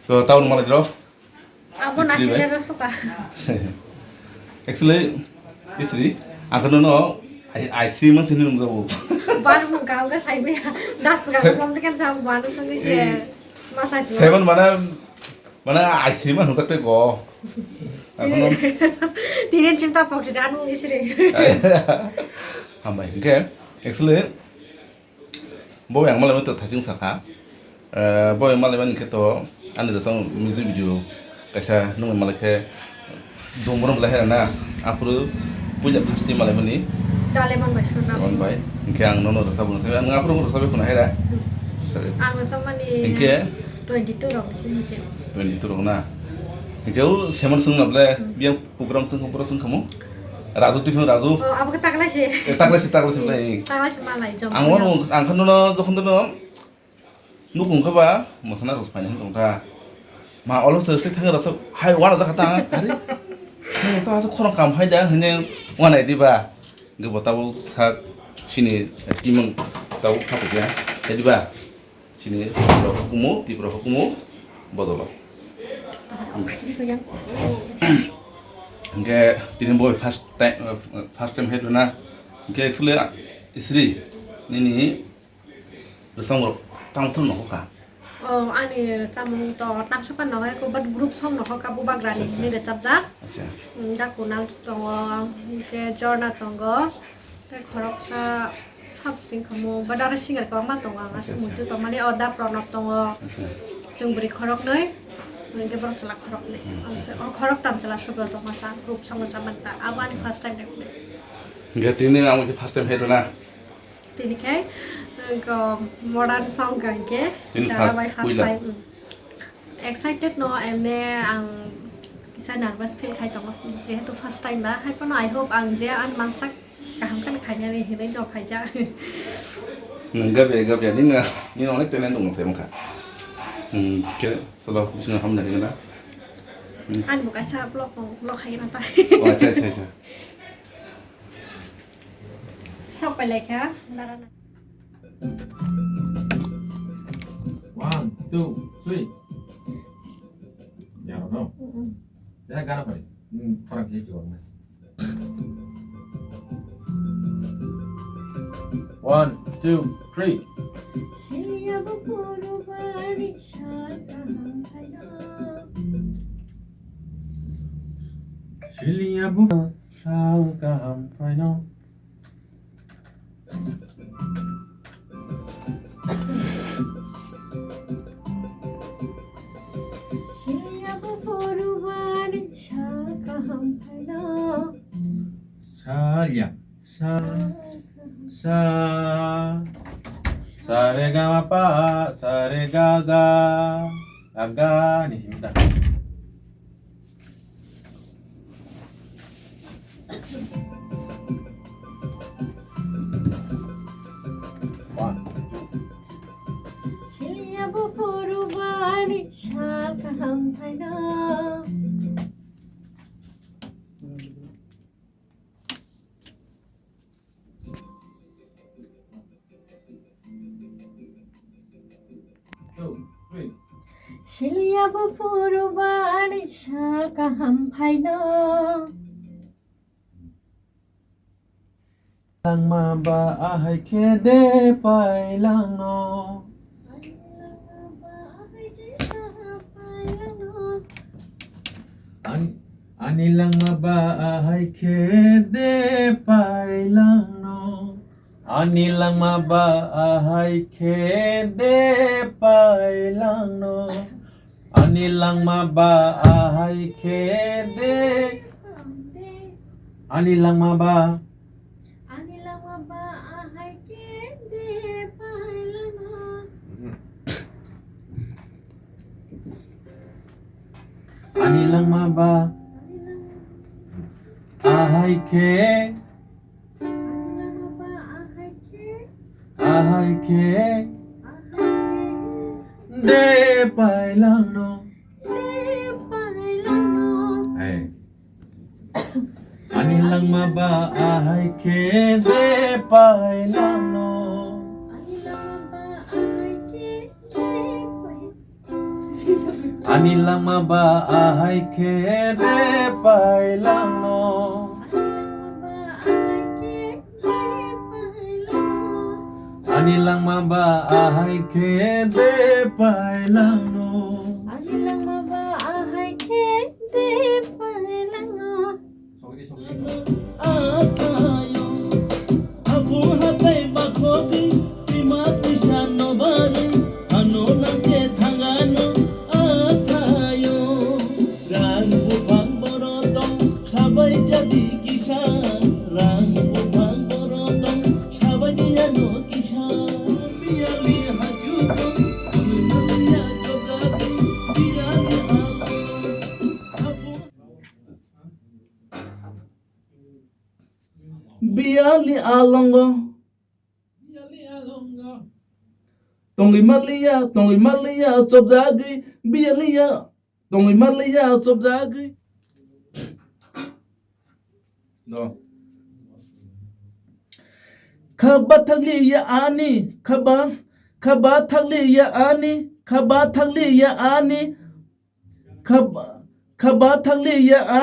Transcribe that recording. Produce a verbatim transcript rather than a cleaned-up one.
To, taun malai jero. Abo Isri bai. Nasile ro suka. Actually, Isri, ang khe nono I, I C man sini nung jago. Bar mung kaham khe sai maya. Das ga Se- bom tekan sa bar sung Eh, ye. Masa sih. Seven mana, mana I C man hangsak te go. Ang khe no- Tini cinta pok sih anu Isri. Hambai. Hingke, actually, Bo yang malai to thachung sakha. Eh, bo yang malai mani khe to ani rwchapmung music video kaisa nung malai khe dongbono belai hai na. Aphuru puila first time malai mani. Dale man bai suna. Man bai. Hingke ang nono rwchapmung sai. Ang aphuru rwchapmung hai ra. Sorry. Ang rwchapmani Hingke? twenty two rok ni simi je. Twenty two rok na. Hingke o seman sung na ble Hmm. biyang Program sung, program sung kamo. Raju twi phano Raju. Oh, abo khe taklai se. Eh, taklai se, taklai se, taklai. Taklai se malai jom. Ang wano, ang khe nono jokhon dono nukung khe ba, mwsana rwchapmani hwn tong kha. Ma, olo se, se thang rasa, hai, wana jakha ta, hari. Nung sa, sa khorang kam hai da, hine, wana di ba. Ge bo tabuk sak, sini, timang, tabuk khapu ya, hai di ba. Chini Tripura hukumu, Tripura hukumu bodolo. Hingke tini bo first time, first time head na. Hingke actually Isri nini rwchapmung rok tamo song nohor kha. Oh, ani rwchapmung to tamsa pan nohor ko, but group song nohor kha, Bubagrani Acha, acha. Ni rwchapjak. Acha. Mm, da Kunal tongo, hingke Jorna tongo. Tei khoroksa sub sing khamu, but aro singer kwbangma tongo, ang Acha, aswk acha. Muitu tongmani, o da Pranab tongo, Acha. Chwng bwrwi khoroknwi, hwnkhe borok chwla khoroknwi. Hmm, Ang acha, se, acha. O khoroktam chwla Subro tongma sa, group song rwchapmani ta, abo ani first time rwkhnai. Hwnkhe tini ang first time hai rwna? Tini khai, uh, modern song kha hwnkhe, Tini dara first, bai first puila. Time, hmm. Excited no, emne ang kisa nervous feel khai tongo, jehetu first time ba, hai phano I hope ang je ang mangsak kaham khe khainani hinwi no khaijak. Nwng gabya gabya nini, nini onek talent dong se wngkha. Hmm, khe chwla bisingo hamjani gana. Hmm. Ang bo kaisa vlog, vlog khai gana ta. Oh, acha, acha, acha. Sok pai lai kha, nara na. One, two, three. Ya, no. Mm-mm. Ya, gana pai. Hmm, khorang khe chuwak na. One, two, three. Siliya bo puru bari sal kaham phaino. Siliya bo sal kaham phaino. Siliya bo puru bari sal kaham phaino. Saliya, sa, sa, sa re ga ma pa, sa re ga ga, ga ga ni simi ta. One, two. Siliya bo puru bari sal kaham phaino. Two, three. Siliya bo puru bari sal kaham phaino. Langma ba ahai khe de pai langno. An-, ani langma ba ahai khe de pai langno. Ani langma ba ahai khe de pai langno. Ani langma ba ahai khe de. Ani langma ba. Ani langma ba ahai khe de pai langno. Mhm. Ani langma ba. Ani langma. Ahai khe. Ani langma ba ahai khe. Ahai khe. Ahai khe. De pai langno. De pai langno. Hey. Ani langma ba ahai khe de pai langno. Ani langma ba ahai khe de pai. Ani langma ba ahai khe de pailangno. Ani langma ba ahai khe de pailangno. Ani langma ba ahai khe de pailangno. Athayo, abu hatai bakhogwi, tima tisa no barwi, ano nangke thangano athayo. Rang buphang borotong, sabai jadi kisa, rang buphang borotong, sabai diyano kisa. Biyali hajutong, naliya jogadi, biyali alo. Abu Biyali alongo. Tongwi maliya, tongwi maliya, chopjagwi. Biyaliya, tongwi maliya, chopjagwi. Do. Khaba thakliya ani, khaba, khaba thakliya ani, khaba thakliya ani, khaba, khaba thakliya ani.